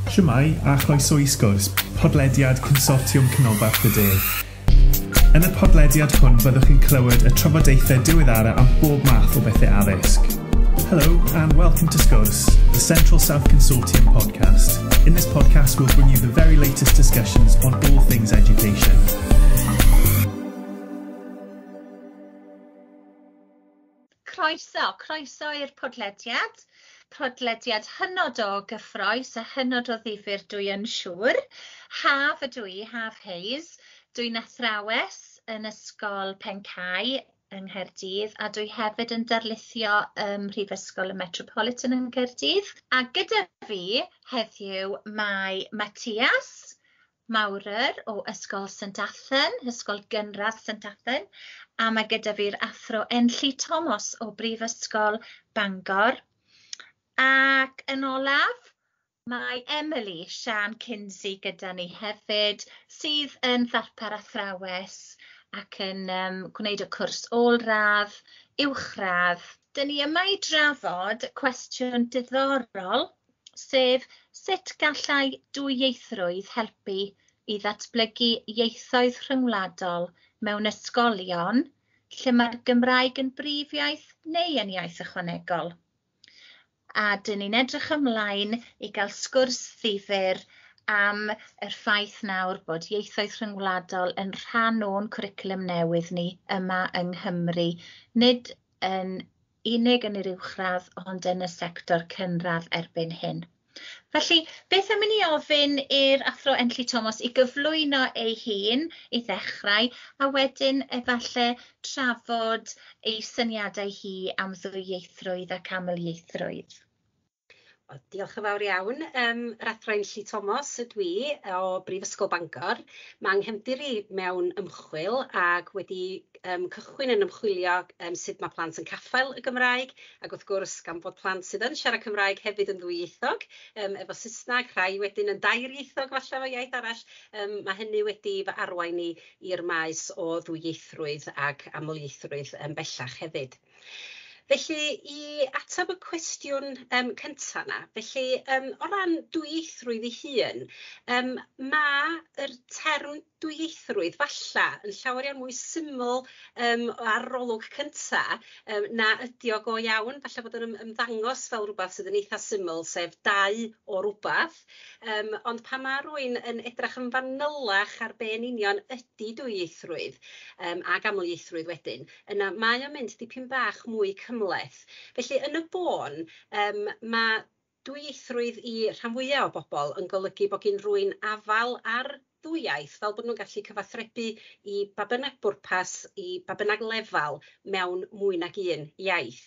Shwmae a chroeso i sgwrs, podlediad Consortiwm Canolbarth y De. Yn y podlediad hwn byddwch chi'n clywed y trafodaethau diweddara am bob math o bethau addysg. Hello and welcome to Sgwrs, the Central South Consortium podcast. In this podcast we'll bring you the very latest discussions on all things education. Croeso, croeso i'r podlediad. Podlediad hynod o gyffrous a hynod o ddifyr dwi yn siŵr. Haf ydw i, Haf Hayes. Dwi'n athrawes yn Ysgol Pencae yng Nghaerdydd a dwi hefyd yn darlithio ym Mhrifysgol y Metropolitan yng Nghaerdydd. A gyda fi heddiw mae Matthias Maurer o Ysgol St Athan, Ysgol Gynradd St Athan, a mae gyda fi'r athro Enlli Thomas o Brifysgol Bangor. Ac yn olaf, mae Emily Sian Kinsey gyda ni hefyd, sydd yn ddarpar athrawes ac yn gwneud y cwrs ôl-radd, uwchradd. Dyn ni yma i drafod cwestiwn diddorol, sef sut gallai dwyieithrwydd helpu i ddatblygu ieithoedd rhyngwladol mewn ysgolion lle mae'r Gymraeg yn brif iaith neu yn iaith ychwanegol. A dyn ni'n edrych ymlaen i gael sgwrs ddifyr am yr ffaith nawr bod ieithoedd rhyngwladol yn rhan o'n cwricwlwm newydd ni yma yng Nghymru, nid yn unig yn yr uwchradd, ond yn y sector cynradd erbyn hyn. Felly, beth am i ni ofyn i'r Athro Enlli Thomas i gyflwyno ei hun i ddechrau, a wedyn efallai trafod ei syniadau hi am ddwyieithrwydd ac amlieithrwydd. Wel, diolch yn fawr iawn. Yr Athro Enlli Thomas ydw i o Brifysgol Bangor. Mae nghefndir i mewn ymchwil ac wedi cychwyn yn ymchwilio sut mae plant yn caffael y Gymraeg, ac wrth gwrs gan fod plant sydd yn siarad Cymraeg hefyd yn ddwyieithog, efo Saesneg, rhai wedyn yn dairieithog falle efo iaith arall, mae hynny wedi fy arwain i i'r maes o ddwyieithrwydd ac amlieithrwydd bellach hefyd. Felly, i ateb y cwestiwn cynta 'na, felly o ran dwyieithrwydd ei hun, ma' yr term dwyieithrwydd falla yn llawer iawn mwy syml ar yr olwg cynta na ydi o go iawn. Falle bod o'n ymddangos fel rhywbeth sydd yn eitha syml, sef dau o rwbath, ond pan ma' rywun yn edrych yn fanylach ar be yn union ydi dwyieithrwydd ac amlieithrwydd wedyn, yna mae o'n mynd dipyn bach mwy cymhleth. Felly yn y bôn, ma' dwyieithrwydd i rhan fwyaf o bobl yn golygu bod gen rywun afal ar ddwy iaith, fel bod nhw'n gallu cyfathrebu i ba bynnag bwrpas, i ba bynnag lefel mewn mwy nag un iaith.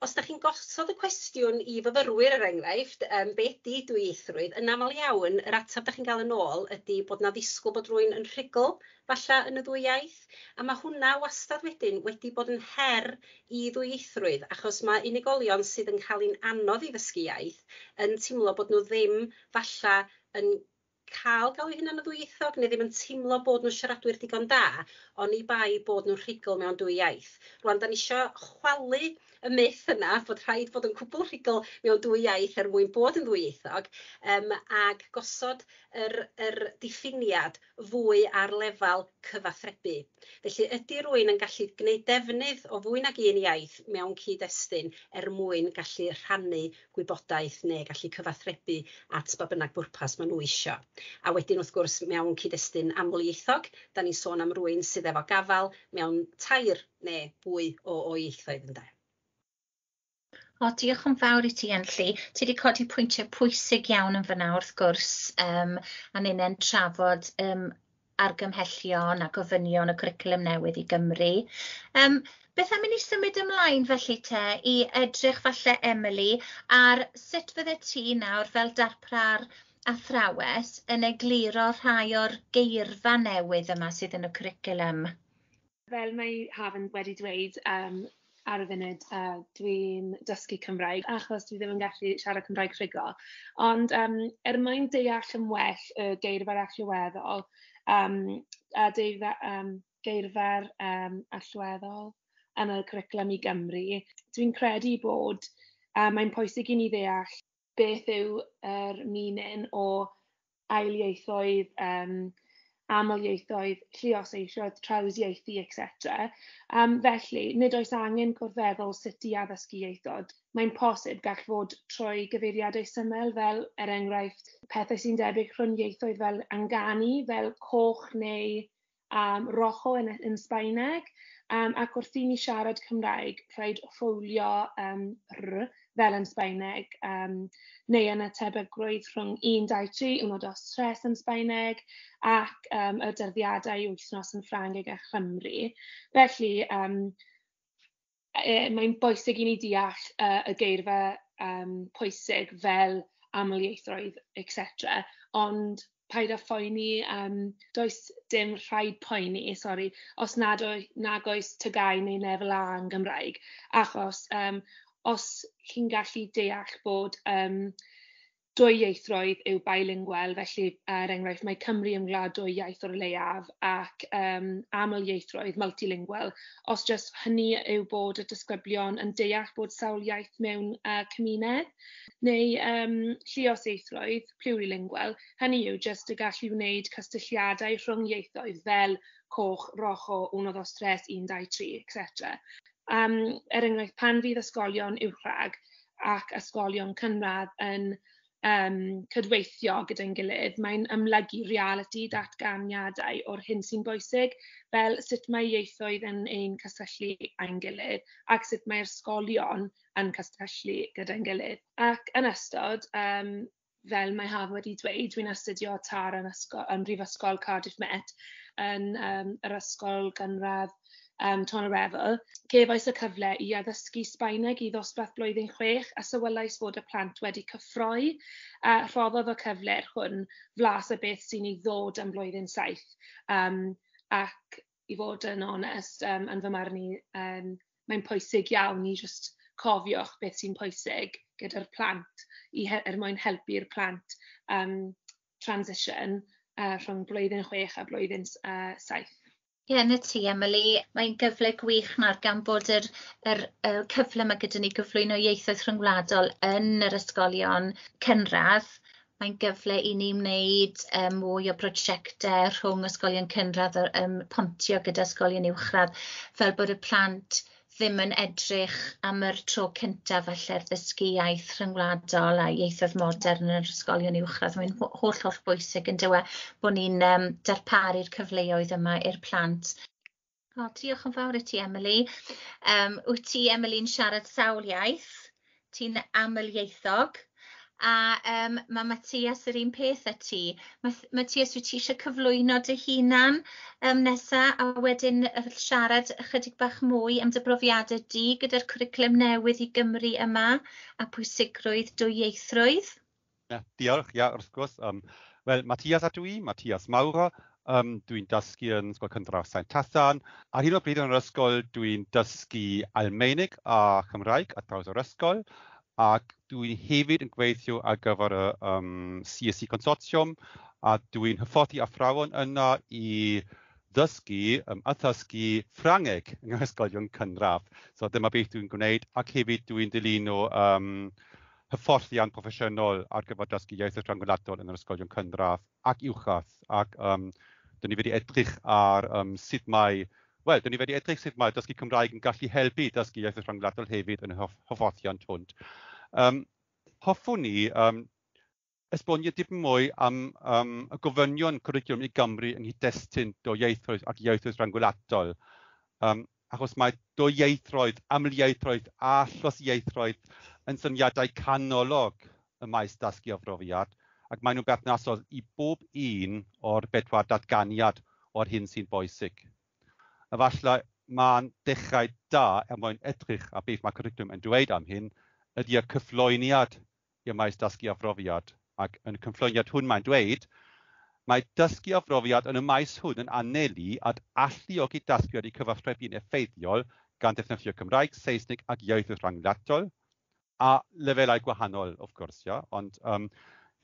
Os dach chi'n gosod y cwestiwn i fyfyrwyr, er enghraifft, be ydi dwyieithrwydd, yn aml iawn yr ateb dach chi'n gael yn ôl ydi bod 'na ddisgwyl bod rywun yn rhugl falle yn y ddwy iaith, a ma' hwnna wastad wedyn wedi bod yn her i ddwyieithrwydd, achos ma' unigolion sydd yn cael hi'n anodd i ddysgu iaith yn teimlo bod nhw ddim falle yn cael galw eu hunain yn ddwyieithog, neu ddim yn teimlo bod nhw'n siaradwyr digon da, oni bai bod nhw'n rhugl mewn dwy iaith. Rwan, da ni isio chwalu y myth yna bod rhaid bod yn cwbl rhugl mewn dwy iaith er mwyn bod yn ddwyieithog, ac gosod yr diffiniad fwy ar lefel cyfathrebu. Felly, ydy rywun yn gallu gwneud defnydd o fwy nag un iaith mewn cyd-destun er mwyn gallu rhannu gwybodaeth neu gallu cyfathrebu at ba bynnag bwrpas maen nhw isio. A wedyn wrth gwrs mewn cyd-destun amlieithog, da ni'n sôn am rywun sydd efo gafal mewn tair neu fwy o ieithoedd ynde. O, diolch yn fawr i ti, Enlli. Ti wedi codi pwyntiau pwysig iawn yn fan'na wrth gwrs, a ninnau'n trafod argymhellion a gofynion y cwricwlwm newydd i Gymru. Beth am i ni symud ymlaen felly te i edrych falle, Emily, ar sut fydde ti nawr fel darpar athrawes yn egluro rhai o'r geirfa newydd yma sydd yn y cwricwlwm? Fel mae Hafan wedi dweud, ar y funud, dwi'n dysgu Cymraeg achos dwi ddim yn gallu siarad Cymraeg rhugl. Ond er mwyn deall yn well y geirfa'r allweddol, a geirfa'r allweddol yn y cwricwlwm i Gymru, dwi'n credu bod mae'n pwysig i ni ddeall beth yw yr meaning o ailieithoedd, amlieithoedd, lluosieithoedd, trawsieithu, etc. Felly, nid oes angen gorfeddwl sut i addysgu ieithoedd. Mae'n posib gall fod trwy gyfeiriadau syml fel, er enghraifft, pethau sy'n debyg rhwng ieithoedd fel angani, fel coch neu rojo yn Sbaeneg. Ac wrth i ni siarad Cymraeg, rhaid rholio r fel yn Sbaeneg, neu yn y tebygrwydd rhwng 1, 2, 3, 1, 2, 3 yn Sbaeneg, ac y dyddiadau wythnos yn Ffrangeg a Chymru. Felly, mae'n bwysig i ni deall y geirfa pwysig fel amlieithoedd, etc. Ond paid â phoeni, does dim rhaid poeni, sori, os nad oes TGAU neu lefel A yn Gymraeg, achos os chi'n gallu deall bod dwyieithrwydd yw bilingual, felly er enghraifft mae Cymru yn wlad dwy iaith o'r leiaf ac amlieithrwydd, multilingual, os jyst hynny yw bod y disgyblion yn deall bod sawl iaith mewn cymuned, neu lluosieithrwydd, plurilingual, hynny yw jyst y gallu wneud cysylltiadau rhwng ieithoedd fel coch, rojo, 1, 2, 3, 1, 2, 3, etc. Er enghraifft, pan fydd ysgolion uwchradd ac ysgolion cynradd yn cydweithio gyda'n gilydd, mae'n amlygu realiti datganiadau o'r hyn sy'n bwysig, fel sut mae ieithoedd yn ein cysylltu â'n gilydd ac sut mae'r ysgolion yn cysylltu gyda'n gilydd. Ac yn ystod, fel mae Haf wedi dweud, dwi'n astudio TAR yn Brifysgol Cardiff Met yn yr ysgol gynradd Tonyrefail. Cefais y cyfle i addysgu Sbaeneg i ddosbarth blwyddyn 6 a sylwelais fod y plant wedi cyffroi, a rhoddodd y cyfle hwn flas o beth sy'n ei ddod yn blwyddyn 7. Ac i fod yn onest, yn fy marn i, mae'n pwysig iawn i jyst cofiwch beth sy'n pwysig gyda'r plant er mwyn helpu'r plant transition rhwng blwyddyn 6 a blwyddyn 7. Ie, 'na ti, Emily. Mae'n gyfle gwych nawr gan bod yr cyfle 'ma gyda ni gyflwyno ieithoedd rhyngwladol yn yr ysgolion cynradd. Mae'n gyfle i ni wneud mwy o brosiectau rhwng ysgolion cynradd, pontio gyda ysgolion uwchradd, fel bod y plant ddim yn edrych am yr tro cyntaf falle'r ddysgu iaith rhyngwladol a ieithoedd modern yn yr ysgolion uwchradd. Mae'n holl bwysig yn dyw e bod ni'n darparu'r cyfleoedd yma i'r plant. O, diolch yn fawr i ti, Emily. Wyt ti, Emily'n siarad sawl iaith? Ti'n amlieithog. A mae Matthias yr un peth â ti. Matthias, wyt ti eisiau cyflwyno dy hunan nesa, a wedyn siarad ychydig bach mwy am dy brofiadau di gyda'r cwricwlwm newydd i Gymru yma a pwysigrwydd dwyieithrwydd? Yeah, diolch, ia, wrth gwrs. Wel, Matthias ydw i, Matthias Maurer. Dwi'n dysgu yn Ysgol Cynradd Saint Tathan. Ar hyn o bryd yn yr ysgol, dwi'n dysgu Almaenig a Chymraeg ar draws yr ysgol. Ac dwi'n hefyd yn gweithio ar gyfer y CSC Consortiwm, a dwi'n hyfforddi athrawon yna i ddysgu, addysgu Ffrangeg yng ysgolion cynradd. So dyma beth dwi'n gwneud, ac hefyd dwi'n dilyn o hyfforddiant proffesiynol ar gyfer dysgu ieithoedd rhyngwladol yn yr ysgolion cynradd ac uwchradd. Ac dyn ni wedi edrych ar sut mae, wel, dyn ni wedi edrych sut mae dysgu Cymraeg yn gallu helpu dysgu ieithoedd rhyngwladol hefyd yn y hyfforddiant hwn. Hoffwn ni esbonio dipyn mwy am y gofynion cwricwlwm i Gymru yng nghyd-destun dwyieithrwydd ac ieithoedd rhyngwladol. Achos mae dwyieithrwydd, amlieithrwydd a lluosieithrwydd yn syniadau canolog y maes dysgu a phrofiad, ac maen nhw'n berthnasol i bob un o'r bedwar datganiad o'r hyn sy'n bwysig. Efallai mae'n dechrau da er mwyn edrych ar beth mae cwricwlwm yn dweud am hyn, ydy'r cyflwyniad i'r maes dysgu a phrofiad. Ac yn y cyflwyniad hwn mae'n dweud, mae dysgu a phrofiad yn y maes hwn yn anelu at alluogi dysgwyr i cyfathrebu'n effeithiol gan ddefnyddio Cymraeg, Saesneg ac ieithoedd rhyngwladol, a lefelau gwahanol, wrth gwrs, ia. Ond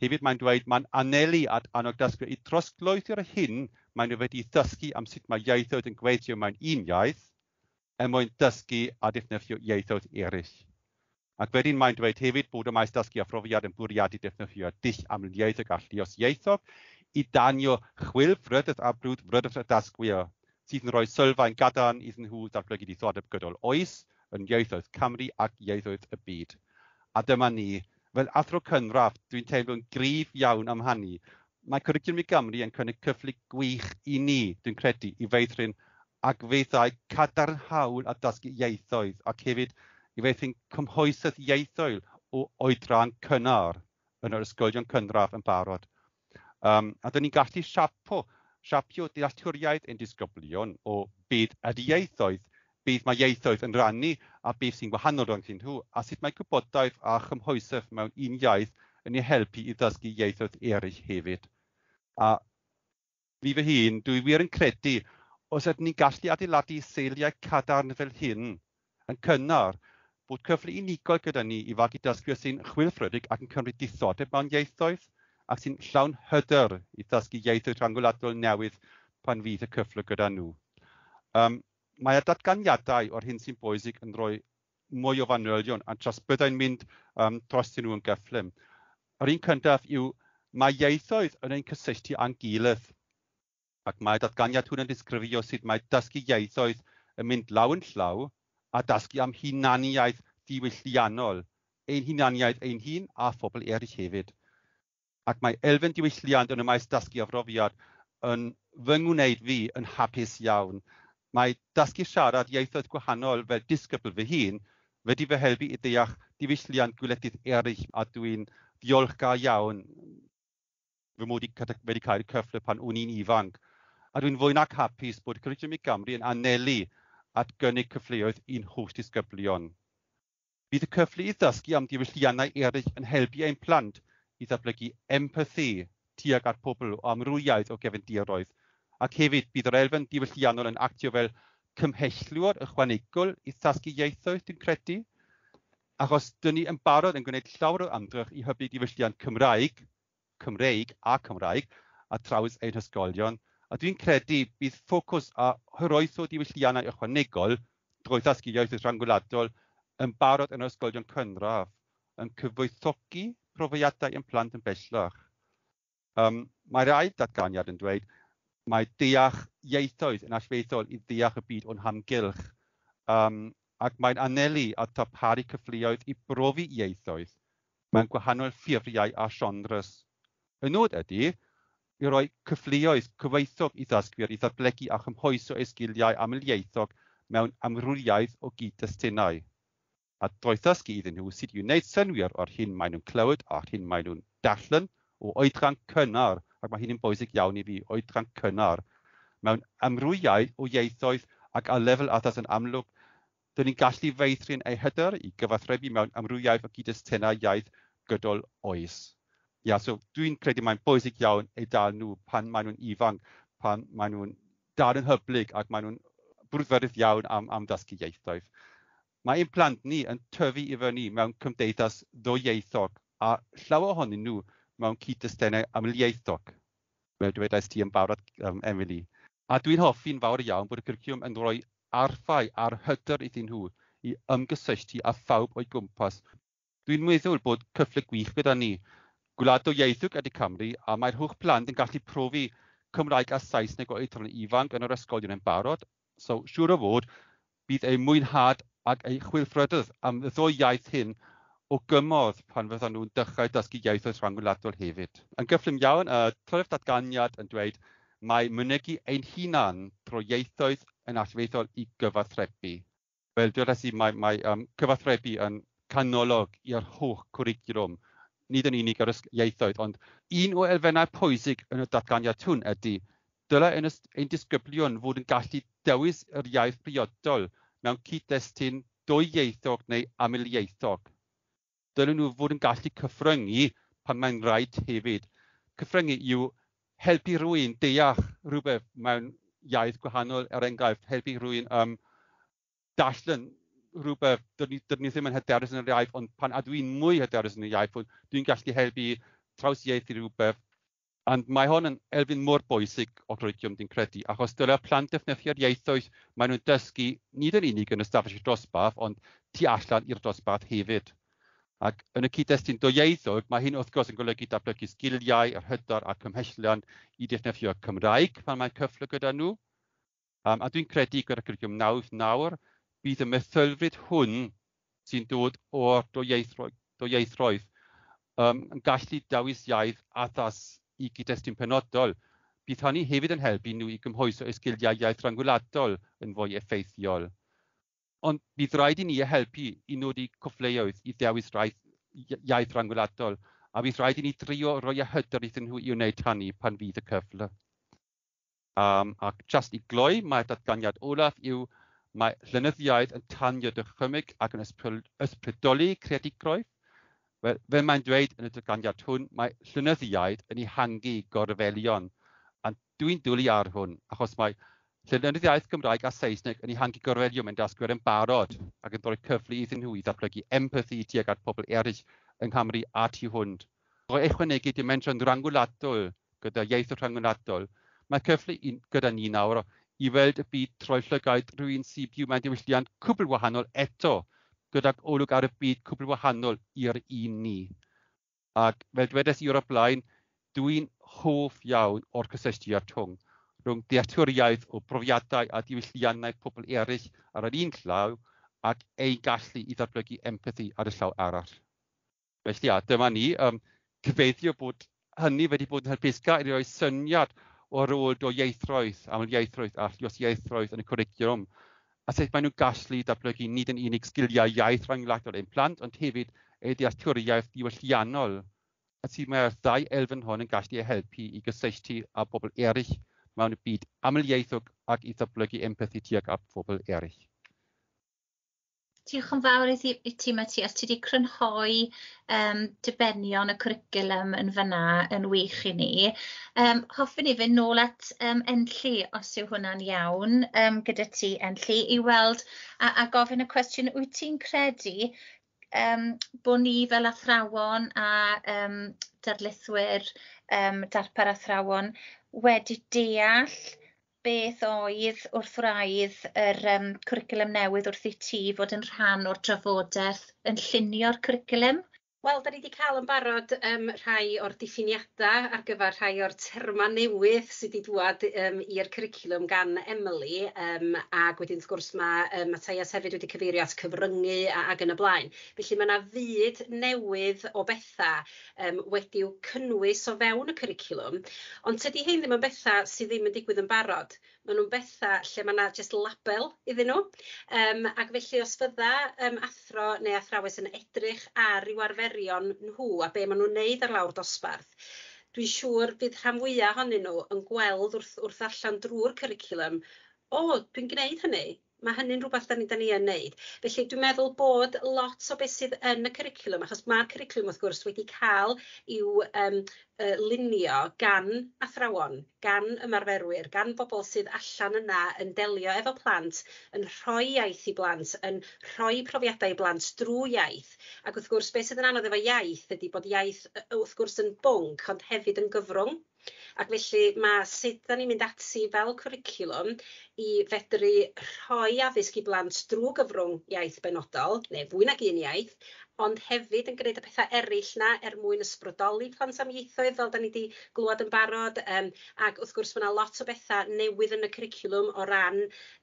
hefyd mae'n dweud mae'n anelu at annog dysgwyr i trosglwyddo'r hyn maen nhw wedi ddysgu am sut mae ieithoedd yn gweithio mewn un iaith er mwyn dysgu a defnyddio ieithoedd eraill. Ac wedyn mae'n dweud hefyd bod y maes dysgu a phrofiad yn bwriadu defnyddio dull amlieithog a lluosieithog i danio chwilfrydedd a brwdfrydedd y dysgwyr, sydd yn rhoi sylfaen gadarn iddyn nhw ddatblygu diddordeb gydol oes yn ieithoedd Cymru ac ieithoedd y byd. A dyma ni, fel athro cynradd, dwi'n teimlo'n gryf iawn am hynny. Mae Cwricwlwm i Gymru yn cynnig cyfle gwych i ni, dwi'n credu, i feithrin agweddau cadarnhaol a dysgu ieithoedd, ac hefyd i feithrin cymhwysedd ieithoedd o oedran cynnar yn yr ysgolion cynradd yn barod. A dyn ni'n gallu siapio dealltwriaeth ein disgyblion o beth ydy ieithoedd, beth mae ieithoedd yn rannu a beth sy'n wahanol rhwngthyn nhw, a sut mae gwybodaeth a chymhwysedd mewn un iaith yn ei helpu i ddysgu ieithoedd eraill hefyd. A fi fy hun, dwi wir yn credu, os ydyn ni'n gallu adeiladu seiliau cadarn fel hyn yn cynnar, bod cyfle unigol gyda ni i fagu dysgwyr sy'n chwilfrydig ac yn cymryd diddordeb mewn ieithoedd ac sy'n llawn hyder i ddysgu ieithoedd rhyngwladol newydd pan fydd y cyfle gyda nhw. Mae'r datganiadau o'r hyn sy'n bwysig yn rhoi mwy o fanylion a dros byddai'n mynd drostyn nhw yn gyflym. Yr un cyntaf yw mae ieithoedd yn ein cysylltu â'n gilydd, ac mae datganiad hwn yn disgrifio sut mae dysgu ieithoedd yn mynd law yn llaw a dysgu am hunaniaeth diwylliannol, ein hunaniaeth ein hun a phobl eraill hefyd. Ac mae elfen diwylliant yn y maes dysgu a phrofiad yn fy ngwneud fi yn hapus iawn. Mae dysgu siarad ieithoedd gwahanol fel disgybl fy hun wedi fy helpu i ddeall diwylliant gwledydd eraill, a dwi'n ddiolchgar iawn fy mod i wedi cael y cyfle pan o'n i'n ifanc. A dwi'n fwy nag hapus bod Cwricwlwm i Gymru yn anelu at gynnig cyfleoedd i'n holl disgyblion. Bydd y cyfle i ddysgu am diwylliannau eraill yn helpu ein plant i ddatblygu empathi tuag at pobl o amrywiaeth o gefndiroedd, ac hefyd bydd yr elfen diwylliannol yn actio fel cymhellwr ychwanegol i ddysgu ieithoedd, dwi'n credu, achos dyn ni yn barod yn gwneud llawer o ymdrech i hybu diwylliant Cymraeg, Cymreig a Cymraeg a traws ein hysgolion, a dwi'n credu bydd ffocws a hyrwyddo diwylliannau ychwanegol drwy ddysgu ieithoedd rhyngwladol yn barod yn ysgolion cynradd yn cyfoethogi profiadau ein plant yn bellach. Mae'r ail datganiad yn dweud mae deall ieithoedd yn allweddol i ddeall y byd o'n hamgylch, ac mae'n anelu at darparu cyfleoedd i brofi ieithoedd mewn gwahanol ffurfiau a genres. Y nod ydy i roi cyfleoedd cyfoethog i ddysgwyr i ddatblygu a chymhwyso eu sgiliau amlieithog mewn amrywiaeth o gyd-destunau, a drwy ddysgu iddyn nhw sut i wneud synnwyr o'r hyn maen nhw'n clywed a'r hyn maen nhw'n darllen o oedran cynnar, ac mae hyn yn bwysig iawn i fi, oedran cynnar, mewn amrywiaeth o ieithoedd ac ar lefel addas yn amlwg, dyn ni'n gallu feithrin eu hyder i gyfathrebu mewn amrywiaeth o gyd-destunau iaith gydol oes. Ia, so dwi'n credu mae'n bwysig iawn eu dal nhw pan maen nhw'n ifanc, pan maen nhw'n dal yn hyblyg ac maen nhw'n brwdfrydig iawn am ddysgu ieithoedd. Mae ein plant ni yn tyfu i fyny mewn cymdeithas ddwyieithog a llawer ohonyn nhw mewn cyd-destunau amlieithog, fel dwedais ti yn barod, Emily. A dwi'n hoffi'n fawr iawn bod y cwricwlwm yn rhoi arfau a'r hyder iddyn nhw i ymgysylltu â phawb o'i gwmpas. Dwi'n meddwl bod cyfle gwych gyda ni. Gwlad ddwyieithog ydy Cymru, a mae'r holl plant yn gallu profi Cymraeg a Saesneg o oedran ifanc yn yr ysgolion yn barod. So, siŵr o fod, bydd eu mwynhad ac eu chwilfrydedd am y ddwy iaith hyn o gymorth pan fyddan nhw'n dechrau dysgu ieithoedd rhyngwladol hefyd. Yn gyflym iawn, y trydydd datganiad yn dweud mae mynegi ein hunan drwy ieithoedd yn allweddol i gyfathrebu. Fel dwedais i, mae cyfathrebu yn canolog i'r holl cwricwlwm, nid yn unig ar ieithoedd, ond un o elfennau pwysig yn y datganiad hwn ydy dylai ein disgyblion fod yn gallu dewis yr iaith briodol mewn cyd-destun dwyieithog neu amlieithog. Dylen nhw fod yn gallu cyffryngu pan mae'n rhaid hefyd. Cyffryngu yw helpu rhywun deall rhywbeth mewn iaith gwahanol, er enghraifft, helpu rhywun darllen rhywbeth, dydyn ni ddim yn hyderus yn yr iaith, ond pan a dwi'n mwy hyderus yn y iaith, dwi'n gallu helpu trawsieithu rhywbeth. Ond mae hwn yn elfen mor bwysig o gwricwlwm, dwi'n credu, achos dylai'r plant defnyddio'r ieithoedd maen nhw'n dysgu nid yn unig yn ystafell y dosbarth, ond tu allan i'r dosbarth hefyd. Ac yn y cyd-destun dwyieithog, mae hyn wrth gwrs yn golygu datblygu sgiliau, yr hyder a'r cymhelliant i ddefnyddio Cymraeg pan mae cyfle gyda nhw. A dwi'n credu gyda'r cwricwlwm nawr, bydd y meddylfryd hwn sy'n dod o'r dwyieithrwydd yn gallu dewis iaith addas i gyd-destun penodol. Bydd hynny hefyd yn helpu nhw i gymhwyso eu sgiliau iaith rhyngwladol yn fwy effeithiol. Ond bydd rhaid i ni helpu i nodi cyfleoedd i ddewis iaith rhyngwladol, a bydd rhaid i ni drio roi y hyder iddyn nhw i wneud hynny pan fydd y cyfle. Ac just i gloi, mae'r datganiad olaf yw mae llenyddiaeth yn tanio dychymyg ac yn ysbrydoli creadigrwydd. Fel mae'n dweud yn y datganiad hwn, mae llenyddiaeth yn ehangu gorfelion. A dwi'n dwlu ar hwn, achos mae llenyddiaeth Gymraeg a Saesneg yn ehangu gorfelion mewn dysgwyr yn barod ac yn rhoi cyfle iddyn nhw i ddatblygu empathi tuag at pobl eraill yng Nghymru a tu hwnt. Drwy ychwanegu dimensiwn rhyngwladol gyda ieithoedd rhyngwladol, mae cyfle gyda ni nawr i weld y byd trwy llygaid rhywun sy'n byw mewn diwylliant cwbl wahanol eto, gydag olwg ar y byd cwbl wahanol i'r un ni. Ac fel dwedais i o'r blaen, dwi'n hoff iawn o'r cysylltiad rhwng dealltwriaeth o brofiadau a diwylliannau pobl eraill ar yr un llaw ac eu gallu i ddatblygu empathi ar y llaw arall. Felly, ia, dyma ni. Gobeithio bod hynny wedi bod yn helpusgar i roi syniad o rôl dwyieithrwydd, amlieithrwydd a lluosieithrwydd yn y cwricwlwm, a sut maen nhw'n gallu datblygu nid yn unig sgiliau iaith rhyngwladol ein plant, ond hefyd eu dealltwriaeth diwylliannol. A sut mae'r ddau elfen hon yn gallu eu helpu i gysylltu â bobl eraill mewn y byd amlieithog ac i ddatblygu empathi tuag at bobl eraill. Diolch yn fawr i ti, Matthias. Ti wedi crynhoi dibenion y cwricwlwm yn fan'na yn wych i ni. Hoffwn i fynd nôl at Enlli, os yw hwnna'n iawn, gyda ti, Enlli, i weld a gofyn y cwestiwn, wyt ti'n credu bod ni fel athrawon a darlithwyr, darpar athrawon wedi deall beth oedd wrth wraidd yr cwricwlwm newydd wrth i ti fod yn rhan o'r drafodaeth yn llunio'r cwricwlwm? Wel, da ni wedi cael yn barod rhai o'r diffiniadau ar gyfer rhai o'r termau newydd sydd wedi dŵad i'r cwricwlwm gan Emily, ac wedyn wrth gwrs mae Matthias hefyd wedi cyfeirio at cyfryngu ac yn y blaen. Felly mae yna fyd newydd o bethau wedi'w cynnwys o fewn y cwricwlwm, ond tydi hyn ddim yn bethau sydd ddim yn digwydd yn barod. Maen nhw'n bethau lle mae yna jyst label iddyn nhw. Ac felly os fydda athro neu athrawes yn edrych ar ryw arferion nhw a be maen nhw'n neud ar lawr dosbarth, dwi'n siŵr bydd rhan fwyaf ohonyn nhw yn gweld wrth ddarllen drwy'r cwricwlwm, o, dwi'n gwneud hynny. Mae hynny'n rhywbeth da ni yn neud. Felly dwi'n meddwl bod lot o beth sydd yn y cwricwlwm, achos mae'r cwricwlwm wrth gwrs wedi cael i'w lunio gan athrawon, gan ymarferwyr, gan bobl sydd allan yna yn delio efo plant, yn rhoi iaith i blant, yn rhoi profiadau i blant drwy iaith. Ac wrth gwrs, beth sydd yn anodd efo iaith ydy bod iaith wrth gwrs yn bwnc, ond hefyd yn gyfrwng. Ac felly mae sut da ni'n mynd ati fel cwricwlwm i fedru rhoi addysg i blant drwy gyfrwng iaith benodol, neu fwy nag un iaith, ond hefyd yn gwneud y pethau eraill na er mwyn ysbrydoli plant am ieithoedd, fel da ni wedi glywed yn barod. Ac wrth gwrs mae yna lot o bethau newydd yn y cwricwlwm o ran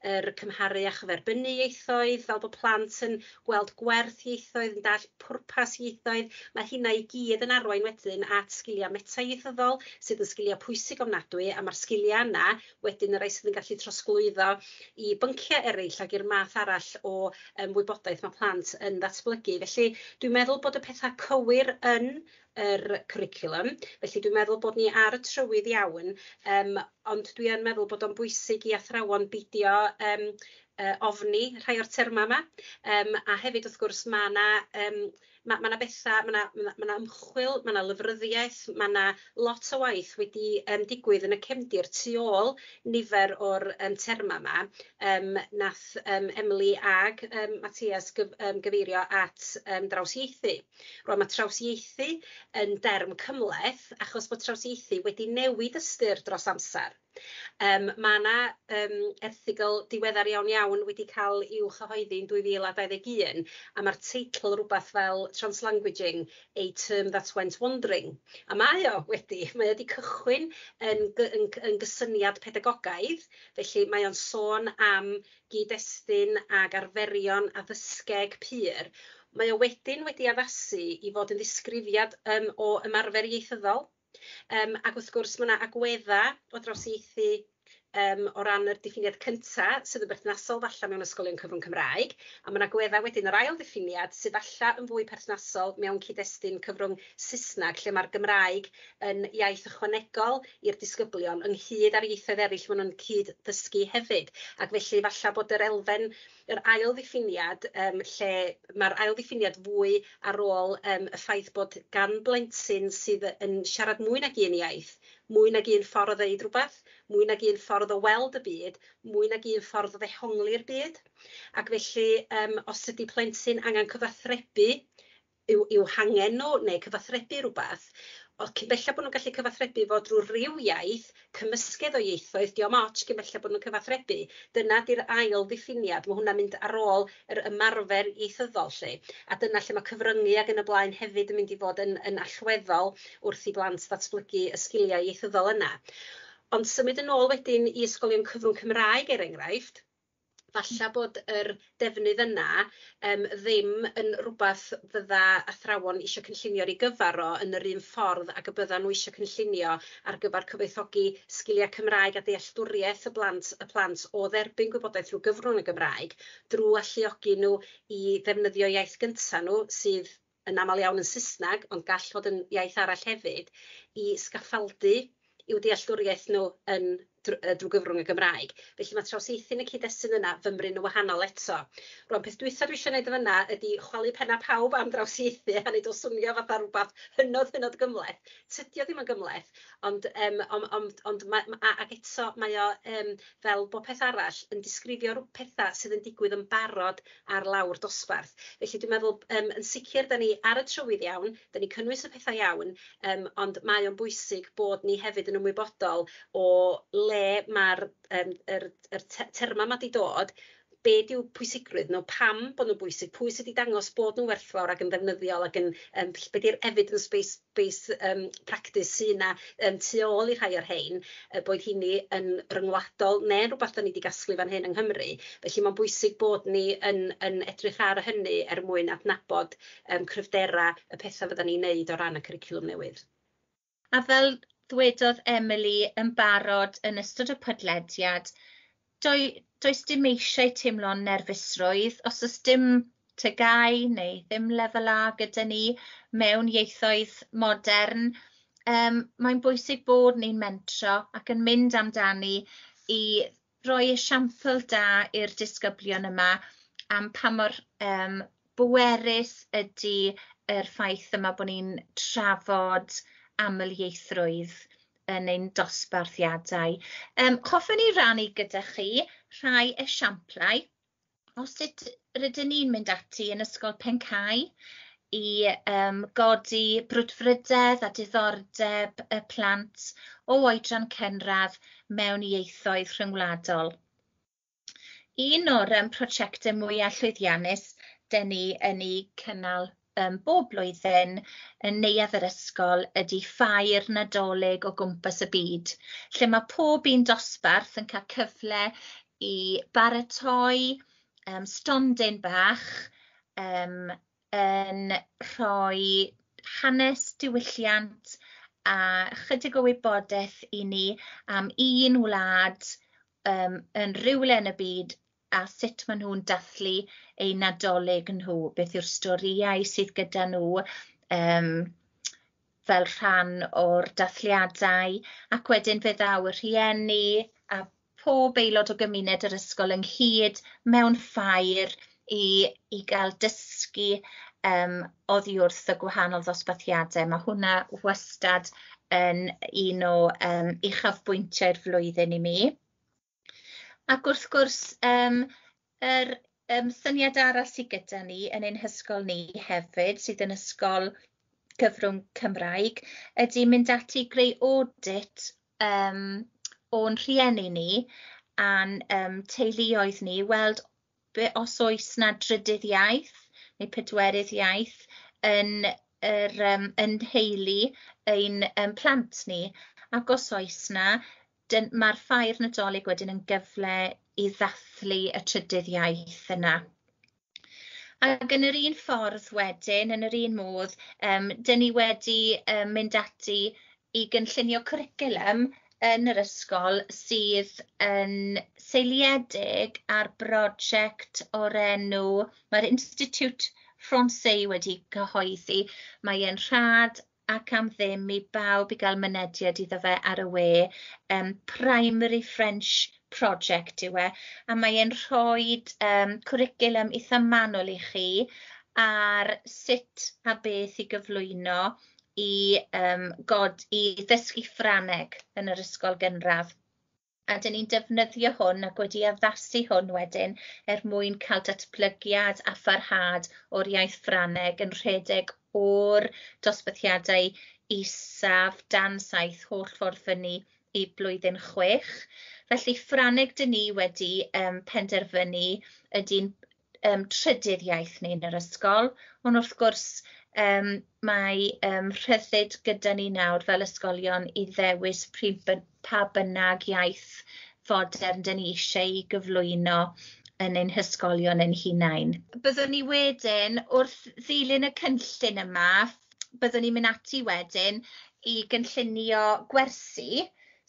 yr cymharu a chyferbynnu ieithoedd, fel bod plant yn gweld gwerth ieithoedd, yn dallt pwrpas ieithoedd. Mae hynna i gyd yn arwain wedyn at sgiliau meta-ieithyddol, sydd yn sgiliau pwysig ofnadwy, a mae'r sgiliau yna wedyn y rhai sydd yn gallu trosglwyddo i bynciau eraill ac i'r math arall o wybodaeth mae plant yn ddatblygu. Felly dwi'n meddwl bod y pethau cywir yn yr cwricwlwm, felly dwi'n meddwl bod ni ar y trywydd iawn, ond dwi yn meddwl bod o'n bwysig i athrawon beidio ofni rhai o'r termau yma, a hefyd wrth gwrs mae yna ma' 'na bethau, ma' 'na ymchwil, ma' 'na lyfryddiaeth, ma' 'na lot o waith wedi digwydd yn y cefndir tu ôl nifer o'r termau yma. Nath Emily ag Matthias gyfeirio at drawsieithu. Rwan mae trawsieithu yn derm cymhleth achos bod trawsieithu wedi newid ystyr dros amser. Mae yna erthygl diweddar iawn iawn wedi cael i'w chyhoeddi yn 2021, a mae'r teitl rhywbeth fel Translanguaging, a term that went wandering. A mae o wedi cychwyn yn gysyniad pedagogaidd, felly mae o'n sôn am gyd-destun ag arferion addysgeg pur. Mae o wedyn wedi addasu i fod yn ddisgrifiad o ymarfer ieithyddol. Ac wrth gwrs mae yna agwedda o drawsieithu o ran yr diffiniad cynta sydd yn berthnasol falle mewn ysgolion cyfrwng Cymraeg, a mae yna agwedda wedyn yr ail ddiffiniad sydd falle yn fwy perthnasol mewn cyd-destun cyfrwng Saesneg, lle mae'r Gymraeg yn iaith ychwanegol i'r disgyblion ynghyd â'r ieithoedd eraill maen nhw'n cyd-ddysgu hefyd. Ac felly falle bod yr elfen, yr ail ddiffiniad, lle mae'r ail ddiffiniad fwy ar ôl y ffaith bod gan blentyn sydd yn siarad mwy nag un iaith, mwy nag un ffordd o ddeud rhywbeth, mwy nag un ffordd o weld y byd, mwy nag un ffordd o ddehongli'r byd. Ac felly, os ydy plentyn angen cyfathrebu i'w hangen nhw neu cyfathrebu rhywbeth, o cyn belled bod nhw'n gallu cyfathrebu fo drwy ryw iaith, cymysgedd o ieithoedd, diom ots cyn belled bod nhw'n cyfathrebu. Dyna di'r ail ddiffiniad, mae hwnna'n mynd ar ôl yr ymarfer ieithyddol 'lly. A dyna lle mae cyfryngu ac yn y blaen hefyd yn mynd i fod yn allweddol wrth i blant ddatblygu y sgiliau ieithyddol yna. Ond symud yn ôl wedyn i ysgolion cyfrwng Cymraeg, er enghraifft, falla bod yr defnydd yna ddim yn rhywbeth fydda athrawon isio cynllunio ar ei gyfer o yn yr un ffordd ag y bydda nhw isio cynllunio ar gyfer cyfoethogi sgiliau Cymraeg a dealltwriaeth y plant o dderbyn gwybodaeth drwy gyfrwng y Gymraeg, drwy alluogi nhw i ddefnyddio iaith gynta nhw, sydd yn aml iawn yn Saesneg, ond gall fod yn iaith arall hefyd, i sgaffaldu i'w dealltwriaeth nhw yn drwy gyfrwng y Gymraeg. Felly mae trawsieithu yn y cyd-destun yna fymryn yn wahanol eto. Rwan, peth dwytha dwi eisiau gwneud yn fyna ydy chwalu penna pawb am drawsieithu a wneud o swnio fatha rhywbeth hynod, hynod gymhleth. Tydi o ddim yn gymhleth, ond ac eto mae o fel bob peth arall yn disgrifio pethau sydd yn digwydd yn barod ar lawr dosbarth. Felly dwi'n meddwl yn sicr da ni ar y trywydd iawn, da ni cynnwys y pethau iawn, ond mae o'n bwysig bod ni hefyd yn ymwybodol o le mae'r yr, yr terma 'ma 'di dod, be di'w pwysigrwydd nhw, pam bod nhw'n bwysig, pwy sydd wedi dangos bod nhw'n werthfawr ac yn ddefnyddiol ac yn be di'r evidence based practice sydd yna tu ôl i rhai o'r rhain, boed hynny yn ryngwladol neu rhywbeth da ni wedi gasglu fan hyn yng Nghymru. Felly mae'n bwysig bod ni yn edrych ar hynny er mwyn adnabod cryfdera y pethau fydda ni'n neud o ran y cwricwlwm newydd. A fel ddwedodd Emily yn barod yn ystod y podlediad, does dim eisiau teimlo'n nerfusrwydd os oes dim TGAU neu ddim lefel A gyda ni mewn ieithoedd modern. Mae'n bwysig bod ni'n mentro ac yn mynd amdani i roi esiampl da i'r disgyblion yma am pa mor bwerus ydy yr ffaith yma bod ni'n trafod amlieithrwydd yn ein dosbarthiadau. Hoffwn i rannu gyda chi rhai esiamplau o sut rydyn ni'n mynd ati yn Ysgol Pencae i godi brwdfrydedd a diddordeb y plant o oedran cynradd mewn ieithoedd rhyngwladol. Un o'r prosiectau mwyaf llwyddiannus dyn ni yn ei cynnal bob blwyddyn yn neuadd yr ysgol ydy ffair Nadolig o gwmpas y byd, lle mae pob un dosbarth yn cael cyfle i baratoi stondin bach yn rhoi hanes, diwylliant a chydig o wybodaeth i ni am un wlad yn rywle yn y byd a sut maen nhw'n dathlu eu Nadolig nhw, beth yw'r storïau sydd gyda nhw fel rhan o'r dathliadau, ac wedyn fe ddaw y rhieni a pob aelod o gymuned yr ysgol ynghyd mewn ffair i gael dysgu oddi wrth y gwahanol ddosbarthiadau. Mae hwnna wastad yn un o uchafbwyntiau'r flwyddyn i mi. Ac wrth gwrs, yr syniad arall sydd gyda ni yn ein hysgol ni hefyd, sydd yn ysgol cyfrwng Cymraeg, ydy mynd ati i greu audit. um, o'n rhieni ni a'n teuluoedd ni, weld os oes 'na drydydd iaith neu pedwerydd iaith yn yr yn nheulu ein plant ni. Ac os oes 'na, mae'r ffair Nadolig wedyn yn gyfle i ddathlu y trydydd iaith yna. Ac yn yr un ffordd wedyn, yn yr un modd, dan ni wedi mynd ati i gynllunio cwricwlwm yn yr ysgol sydd yn seiliedig ar brosiect o'r enw, mae'r Institut Français wedi cyhoeddi, mae e'n rhad ac am ddim i bawb i gael mynediad iddo fe ar y we, Primary French Project yw e, a mae e'n rhoi cwricwlwm eitha manwl i chi ar sut a beth i gyflwyno i ddysgu Ffrangeg yn yr ysgol gynradd. A dan ni'n defnyddio hwn ac wedi addasu hwn wedyn er mwyn cael datblygiad a pharhad o'r iaith Ffrangeg yn rhedeg o'r dosbarthiadau isaf dan 7 holl ffordd fyny i blwyddyn 6. Felly Ffrangeg dan ni wedi penderfynu ydy'n trydydd iaith ni yn yr ysgol, ond wrth gwrs mae rhyddid gyda ni nawr fel ysgolion i ddewis pa bynnag iaith fodern dan ni eisiau ei gyflwyno yn ein hysgolion ein hunain. Byddwn ni wedyn, wrth ddilyn y cynllun yma, byddwn ni'n mynd ati wedyn i gynllunio gwersi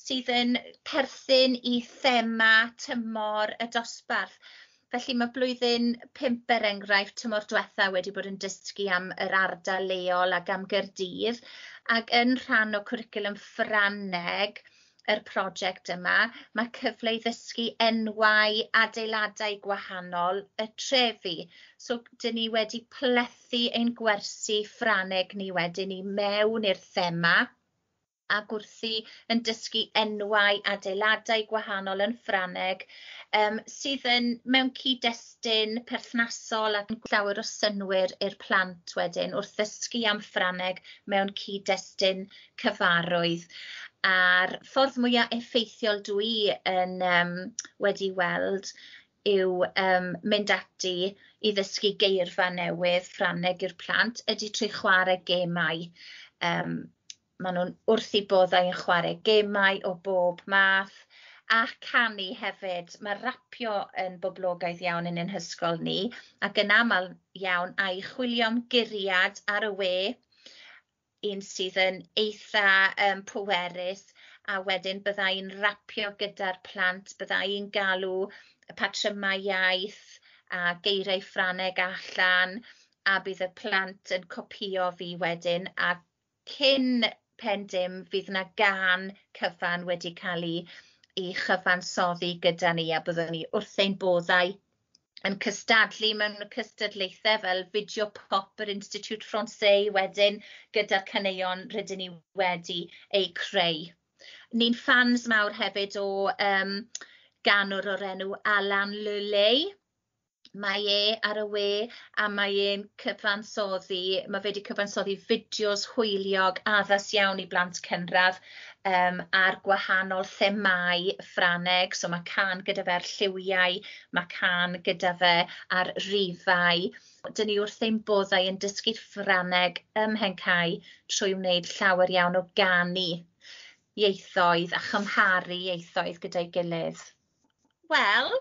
sydd yn perthyn i thema tymor y dosbarth. Felly mae blwyddyn 5 er enghraifft tymor diwetha wedi bod yn dysgu am yr ardal leol ac am Gaerdydd, ac yn rhan o cwricwlwm Ffrangeg yr prosiect yma, mae cyfle i ddysgu enwau adeiladau gwahanol y trefi. So dan ni wedi plethu ein gwersi Ffrangeg ni wedyn i mewn i'r thema, ac wrthi yn dysgu enwau adeiladau gwahanol yn Ffrangeg, sydd yn mewn cyd-destun perthnasol ac yn llawer o synnwyr i'r plant wedyn wrth ddysgu am Ffrangeg mewn cyd-destun cyfarwydd. A'r ffordd mwyaf effeithiol dwi yn wedi weld yw mynd ati i ddysgu geirfa newydd Ffrangeg i'r plant ydy trwy chwarae gemau. Maen nhw'n wrth eu boddau yn chwarae gemau o bob math, a canu hefyd. Mae rapio yn boblogaidd iawn yn ein hysgol ni, ac yn aml iawn a'i chwilio am guriad ar y we, un sydd yn eitha pwerus, a wedyn bydda i'n rapio gyda'r plant, bydda i'n galw y patrymau iaith a geiriau Ffrangeg allan, a bydd y plant yn copïo fi wedyn, a cyn pen dim fydd 'na gân cyfan wedi cael ei chyfansoddi gyda ni, a byddwn ni wrth ein boddau yn cystadlu mewn cystadlaethau fel Fideo Pop yr Institut Français wedyn gyda'r caneuon rydyn ni wedi eu creu. Ni'n ffans mawr hefyd o ganwr o'r enw Alan Le Lay. Mae e ar y we a mae e'n cyfansoddi, mae fe wedi cyfansoddi fideos hwyliog addas iawn i blant cynradd ar gwahanol themâu Ffrangeg. So mae cân gyda fe ar lliwiau, mae cân gyda fe ar rifau. Dyn ni wrth ein boddau yn dysgu Ffrangeg ym Mhencae trwy wneud llawer iawn o ganu ieithoedd a chymharu ieithoedd gyda'i gilydd. Wel,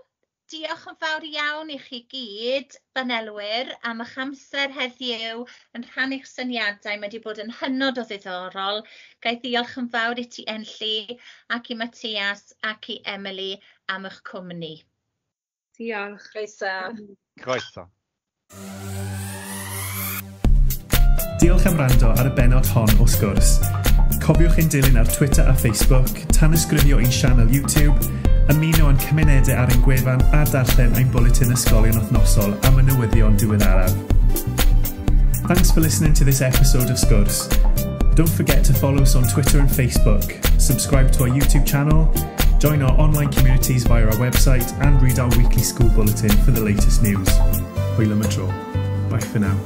diolch yn fawr iawn i chi gyd, banelwyr, am eich amser heddiw yn rhannu'ch syniadau. Mae wedi bod yn hynod o ddiddorol. Ga i ddiolch yn fawr i ti, Enlli, ac i Matthias ac i Emily am eich cwmni. Diolch. Croeso. Croeso. Diolch am wrando ar y bennod hon o Sgwrs. Cofiwch ein dilyn ar Twitter a Facebook, tanysgrifio i'n sianel YouTube, ymuno â'n cymunedau ar ein gwefan a darllen ein bwletin ysgolion wythnosol am y newyddion diweddaraf. Thanks for listening to this episode of Sgwrs. Don't forget to follow us on Twitter and Facebook, subscribe to our YouTube channel, join our online communities via our website and read our weekly school bulletin for the latest news. Hwyl am y tro. Bye for now.